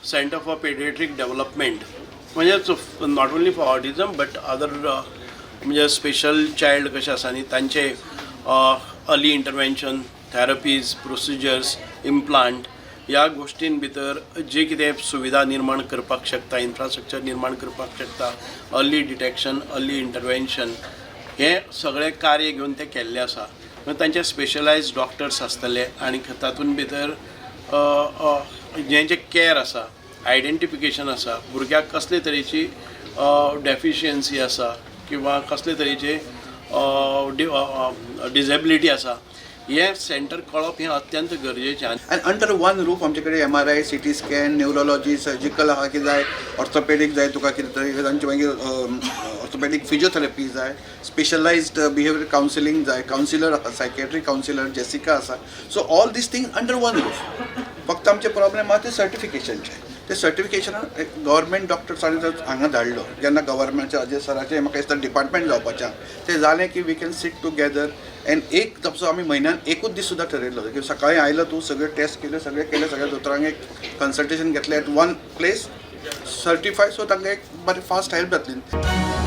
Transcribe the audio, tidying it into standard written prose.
Centre for Pediatric Development, म्हणजेच not only for autism but other, म्हणजे special child कशे आसा न्ही, तांचे early intervention, therapies, procedures, implant ह्या गोश्टीन भितर जे कितें सुविधा निर्माण करपाक शकता, इन्फ्रास्ट्रक्चर निर्माण करपाक शकता, अर्ली डिटेक्शन, अर्ली इंटरवेन्शन हें सगळें कार्य घेवन तें केल्लें आसा. मागीर तांचे स्पेशलायज्ड डॉक्टर्स आसतले आनी तातूंत भितर जें जें कॅर आसा, आयडेंटिफिकेशन आसा, भुरग्याक कसले तरेची डेफिशियन्सी आसा किंवा कसले तरेचे डिजेबिलिटी आसा, हें सेंटर कळप हें अत्यंत गरजेचें. आनी अंडर वन रूफ आमचे कडेन MRI, CT scan, neurology, surgical आहा कितें जाय, ऑर्थोपेडीक जाय तुका कितें तरी, तांचे मागीर ऑर्थोपेडीक फिजियोथेरपी जाय, स्पेशलायज्ड बिहेवियर कावन्सिलींग जाय, कावन्सिलर आसा, सायकेट्रीक कावन्सिलर जेसिका आसा. So all these thing under one roof. फक्त आमचे प्रॉब्लेम आहा ते सर्टिफिकेशनचे. ते सर्टिफिकेशनान गव्हर्मेंट डॉक्टर्सांनी जर हांगा धाडलो, जेन्ना गव्हर्मेंटच्या अजय सराचें म्हाका दिसता डिपार्टमेंट जावपाचें आहा, तें जालें की we can sit together and एक तसो आमी म्हयन्यान एकूच दीस सुद्दां ठरयलो की सकाळीं आयलो तूं, सगळे टेस्ट केले, सगळे केले, सगळ्या दोतोरांक एक कन्सल्टेशन घेतलें at one place, certify, so तांकां एक बरें फास्ट हेल्प जातली.